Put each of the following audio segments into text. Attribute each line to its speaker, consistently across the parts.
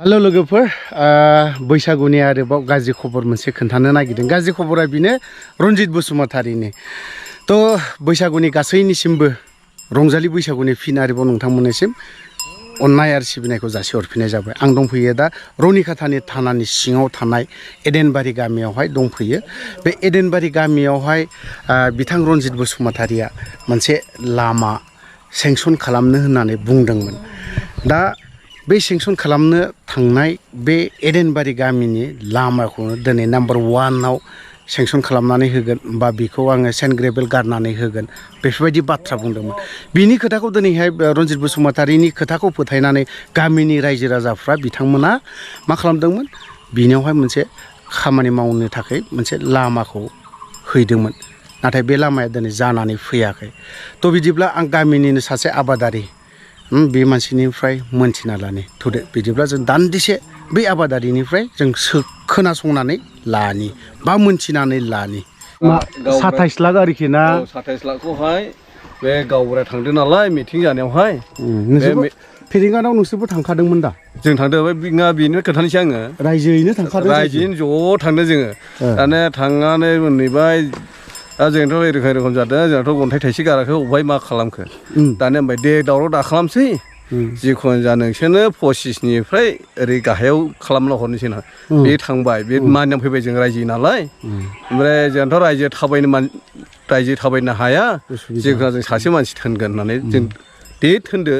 Speaker 1: Hello लोगोफोर बैसागुनि आरोबाव गाज्रि खबर मोनसे खोन्थानो नागिरदों। गाज्रि खबरा बेनो रनजित बसुमतारीनि। तो बैसागुनि गासैनिसिमबो रंजालि बैसागुनि फिन आरोबाव नोंथांमोननिसिम अननाय आरो सिबिनायखौ जासिहरफिननाय जाबाय। आं दंफैयो दा रनिखाथानि थानानि सिङाव थानाय एडेनबारि गामियावहाय दंफैयो। बे एडेनबारि गामियावहाय बिथां रनजित बसुमतारीया मोनसे लामा सेंसन खालामनो होननानै बुंदोंमोन। दा बे सेंसन खालामनो थांनाय बे एडेनबारि गामिनि लामाखौनो दिनै नाम्बार 1आव सेंसन खालामनानै होगोन बा बेखौ आङो सेन्ट ग्रेभेल गारनानै होगोन बेफोरबायदि बाथ्रा बुंदोंमोन। बिनि खोथाखौ दिनैहाय रनजित बसुमतारीनि खोथाखौ फोथायनानै गामिनि रायजो राजाफ्रा बिथांमोना मा खालामदोंमोन, बिनियावहाय मोनसे खामानि मावनो थाखाय मोनसे लामाखौ हैदोंमोन। नाथाय बे लामाया दिनै जानानै फैयाखै। थ' बिदिब्ला आं गामिनिनो सासे आबादारि बे मानसिनिफ्राय मोनथिना लानि थुदो। बिदिब्ला जों दान्दिसे बै आबादारिनिफ्राय जों खोनासंनानै लानि बा मोनथिनानै लानि। 27 लाख आरोखि ना?
Speaker 2: 27 लाखखौहाय बे गावबुराया थांदों नालाय मिथिं जानायावहाय।
Speaker 1: फेरेंगानाव नोंसोरबो थांखादोंमोन दा?
Speaker 2: जों थांदों। बेनो खोन्थानोसै आङो।
Speaker 1: रायजोयैनो थांखादों?
Speaker 2: रायजोयैनो ज' थांदों जोङो। दाने थांनानै मोनहैबाय। दा जोंथ' एरखम जादों, जोंहाथ' अन्थाइ थाइसे गाराखै, अबेहाय मा खालामखो। दाने ओमफ्राय दे दावराव दा खालामसै, जिखुनु जा नोंसोरनो 25निफ्राय ओरै गाहायाव खालामना हरनोसै ना। बे थांबाय, बे मानिनानै फैबाय जों रायजो नालाय। ओमफ्राय जोंथ' रायजो थाबायनो हाया, जिखुनु जों सासे मानसि थोनगोन होननानै जों दे थोनदो,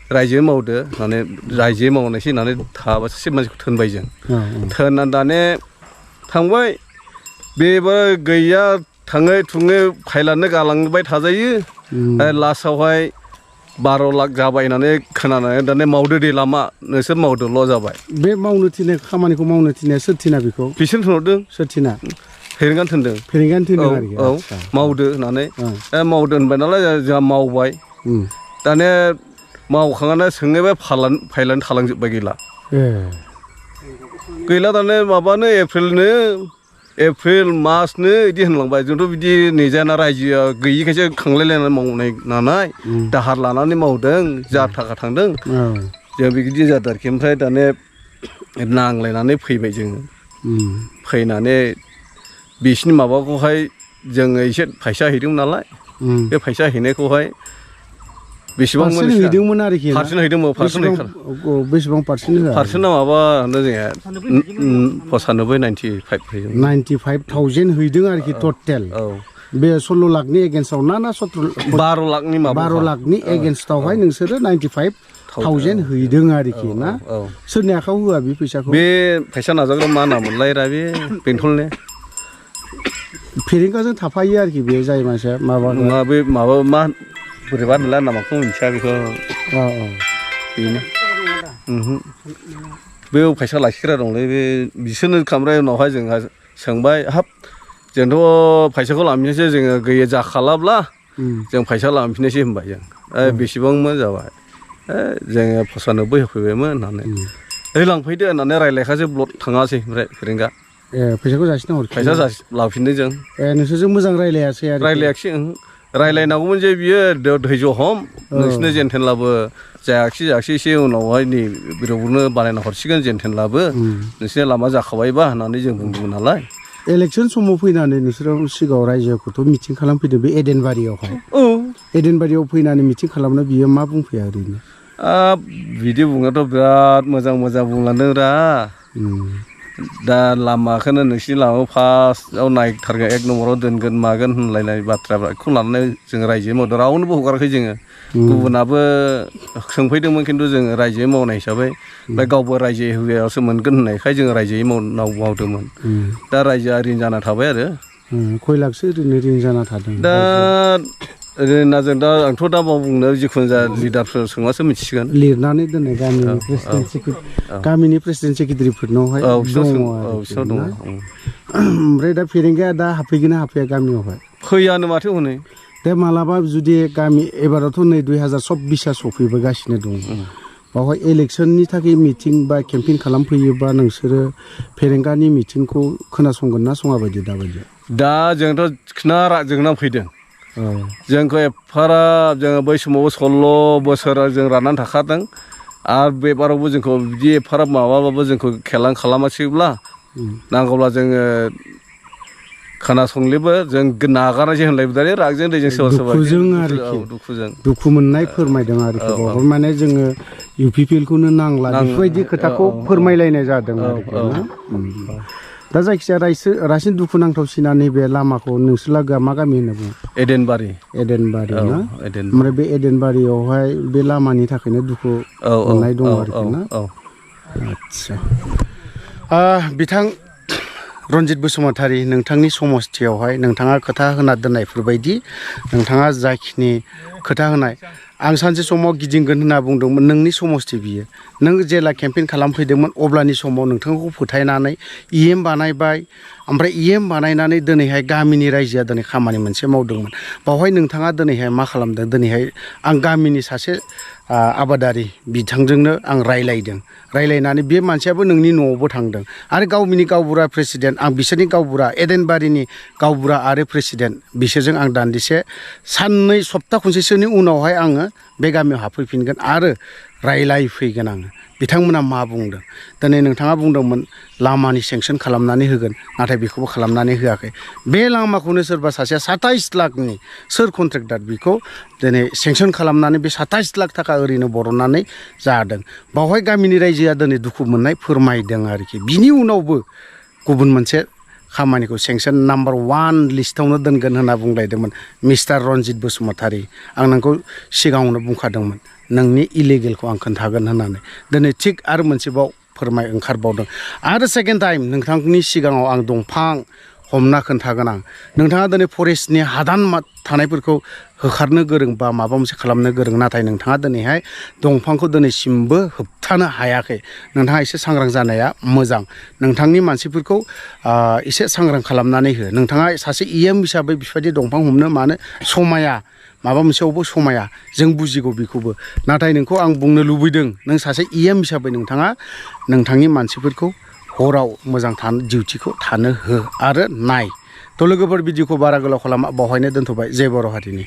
Speaker 2: रायजो मावदो होननानै रायजो मावनायसै होननानै थाबा सासे मानसिखौ थोनबाय जों। थोननानै दाने थांबाय, बेबो गैया, थाङै थुङै फाइलानो गालांबाय थाजायो। लास्टआवहाय 12 लाख जाबाय होननानै खोनानानै दाने मावदो दे लामा, नोंसोर मावदोल' जाबाय।
Speaker 1: बे मावनो थिननाय खामानिखौ मावनो थिननाया सोर थिना बेखौ?
Speaker 2: बिसोर थिनहरदों।
Speaker 1: सोर थिना?
Speaker 2: फेरेंगानो थिनदों।
Speaker 1: फेरेंगानो थिनदों आरोखि?
Speaker 2: औ, मावदो होननानै मावदो होनबाय नालाय जोंहा मावबाय। दाने मावखांनानै सोंनायबाय, फाइलानो थालांजोब्बाय, गैला दाने माबानो एप्रिल मार्चनो बिदि होनलांबाय। जोंथ' बिदि नेजायाना, रायजोआ गैयिखायसो खांलायलायनानै मावनाय नालाय, दाहार लानानै मावदों, जा थाखा थांदों जों बिदि जादों आरोखि। ओमफ्राय दाने नांलायनानै फैबाय जोङो। फैनानै बिसिनि माबाखौहाय जोङो एसे फैसा हैदोंमोन नालाय, बे फैसा हैनायखौहाय बेसेबां
Speaker 1: हैदोंमोन आरोखि?
Speaker 2: पारसेन्ट हैदोंमोन।
Speaker 1: बेसेबां पारसेन्ट होआ?
Speaker 2: पारसेन्टआ माबा होनो जोंहा
Speaker 1: 95,000 हैदों आरोखि टटेल। बे 16 लाखनि एगेन्स्टआव ना
Speaker 2: 12 लाखनि माबा
Speaker 1: 12 लाखनि एगेन्स्टआवहाय नोंसोरो 95,000 हैदों आरोखि ना? सोरनि आखायाव होआ बे फैसाखौ?
Speaker 2: बे फैसा नाजावग्रा मा नामोनलाय रा, बे बेंथलनि
Speaker 1: फेरेंगाजों थाफायो आरोखि बे जाय मानसिया माबा
Speaker 2: नङा, बे माबा मा बोरैबा होनला, नामखौ मिथिया बेखौ। बेनो बे फैसा लाखिग्रा दंलै, बे बिसोरनो खालामबाय। उनावहाय जोंहा सोंबाय, हाब जोंथ' फैसाखौ लांफिननोसै, जोङो गैया जाखालाब्ला जों फैसा लांफिननोसै होनबाय जों। बेसेबांमोन जाबाय, जोङो 95 होफैबायमोन होननानै। लांफैदो होननानै रायज्लायखासै, ब्लड थाङासै। ओमफ्राय फेरेंगा
Speaker 1: फैसाखौ जासिना हरफिनदों?
Speaker 2: फैसा लांफिनदों जों।
Speaker 1: नोंसोरजों मोजां रायज्लायासै आरो?
Speaker 2: रायज्लायाखिसै। रायज्लायनांगौमोन जे बियो धैर्य हम, नोंसोरनो जेनथेनलाबो जायाखिसै एसे उनावहाय नै बेरावनो बानायना हरसिगोन, जेनथेनलाबो नोंसोरनि लामा जाखाबायबा होननानै जों बुंदोंमोन नालाय।
Speaker 1: इलेक्सन समाव फैनानै नोंसोरो सिगाङाव रायजोखौथ' मिथिं खालामफैदों बे एडेनबारियावहाय। एडेनबारियाव फैनानै मिथिं खालामनो बियो मा बुंफैया ओरैनो?
Speaker 2: बिदि बुंनायाथ' बिराद मोजां बुंलांदों रा। दा लामाखौनो नोंसिनि लामाखौ फार्स्टआव नायथारगोन, 1 नम्बराव दोनगोन मागोन होनलायनाय बाथ्राखौ लानानै जों रायजोयै मावदों। रावनोबो हगाराखै जोङो। गुबुनाबो सोंफैदोंमोन, खिन्थु जोङो रायजोयै मावनाय हिसाबै, ओमफ्राय गावबो रायजो होयावसो मोनगोन होननायखाय जोङो रायजोयै मावदोंमोन। दा रायजोआ रिन जाना थाबाय आरो।
Speaker 1: खय लाखसो ओरैनो रिन जाना थादों?
Speaker 2: दा ओरैनो जों दा आंथ' दा बुंनो, जिखुनु जा लिडारफोर सोंबासो मिथिसिगोन। लिरनानै
Speaker 1: दोननाय गामिनि प्रेसिडेन्ट सेक्रेटारिफोरनावहाय दङ आरो। ओमफ्राय दा फेरेंगाया दा हाबफैगोन ना हाबफैया गामियावहाय?
Speaker 2: फैयानो माथो हनै।
Speaker 1: दा मालाबा जुदि गामि, एबारावथ' नै 2024 सफैबोगासिनो दं, बावहाय इलेक्सननि थाखाय मिथिं बा केम्पेइन खालामफैयोबा नोंसोरो फेरेंगानि मिथिंखौ खोनासंगोन ना सङा बायदि दाबायदियाव?
Speaker 2: दा जोंथ' जोंना फैदों। जोंखौ एफाराब, जोङो बै समाव 16 बोसोर जों राननानै थाखादों। आरो बेबारावबो जोंखौ बिदि एफाराब माबाबाबो जोंखौ खेलां खालामासैब्ला नांगौब्ला जोङो खोनासंलिबो जों नागारनायसो होनलायबोदारे रागजों दैजों सोरबा सोरबा
Speaker 1: दुखुजों आरोखि
Speaker 2: दुखुजों
Speaker 1: दुखु मोननाय फोरमायदों आरोखि बावहाय माने जोङो UPPLखौनो नांला बेफोरबायदि खोथाखौ फोरमायलायनाय जादों आरोखि ना दा जायखिजाया रासिन दुखुनांथावसिना नैबे लामाखौ नोंसोरलागोआ मा गामि होनना बुङो
Speaker 2: एडेनबारि
Speaker 1: ना ओमफ्राय बे एडेनबारियावहाय बे लामानि थाखायनो दुखु मोननाय दं आरोखि ना आदसा बिथां रनजित बसुमतारी नोंथांनि समस्थियावहाय नोंथाङा खोथा होना दोननायफोरबायदि नोंथाङा जाखिनि खोथा होनाय आं सानसे समाव गिदिंगोन होनना बुंदोंमोन नोंनि समस्ति बियो नों जेला केम्पेइन खालामफैदोंमोन अब्लानि समाव नोंथांखौ फोथायनानै EM बानायबाय ओमफ्राय EM बानायनानै दिनैहाय गामिनि रायजोआ दिनै खामानि मोनसे मावदोंमोन बावहाय नोंथाङा दिनैहाय मा खालामदों दिनैहाय आं गामिनि सासे आबादारि बिथांजोंनो आं रायलायनानै बे मानसियाबो नोंनि न'आवबो थांदों आरो गावनि गावबुरा प्रेसिडेन्ट आं बिसोरनि गावबुरा एडेनबारिनि गावबुरा आरो प्रेसिडेन्ट बिसोरजों आं दान्दिसे साननै सप्ता खनसेसोनि उनावहाय आङो बे गामियाव हाबफैफिनगोन आरो रायलायफैगोन आङो बिथांमोना मा बुंदों दिनै नोंथाङा बुंदोंमोन लामानि सेंसन खालामनानै होगोन नाथाय बेखौबो खालामनानै होआखै बे लामाखौनो सोरबा सासेया 27 लाखनि सोर कन्ट्रेक्टर बेखौ दिनै सेंसन खालामनानै बे 27 लाख थाखा ओरैनो बरननानै जादों बावहाय गामिनि रायजोआ दिनै दुखु मोननाय फोरमायदों आरोखि बिनि उनावबो गुबुन मोनसे खामानिखौ सेंसन नाम्बार 1 लिस्टआवनो दोनगोन होनना बुंलायदोंमोन मिस्टार रनजित बसुमतारी आं नोंखौ सिगाङावनो बुंखादोंमोन नोंनि इलिगेलखौ आं खोन्थागोन होननानै दिनै थिग आरो मोनसेबाव फोरमाय ओंखारबावदों आरो सेकेन्ड टाइम नोंथांनि सिगाङाव आं दंफां हमना खोन्थागोन आं नोंथाङा दिनै फरेस्टनि हादान थानायफोरखौ होखारनो गोरों बा माबा मोनसे खालामनो गोरों नाथाय नोंथाङा दिनैहाय दंफांखौ दिनैसिमबो होबथानो हायाखै नोंथाङा एसे सांग्रां जानाया मोजां नोंथांनि मानसिफोरखौ एसे सांग्रां खालामनानै हो नोंथाङा सासे EM हिसाबै बेफोरबायदि दंफां हमनो मानो समाया माबा मोनसेयावबो समाया जों बुजिगौ बेखौबो नाथाय नोंखौ आं बुंनो लुबैदों नों सासे EM हिसाबै नोंथाङा नोंथांनि मानसिफोरखौ हराव मोजां डिउटिखौ थानो हो आरो नाय थ' लोगोफोर भिडिअखौ बारा गोलाव खालामा बावहायनो दोनथ'बाय जय बर' हारिनि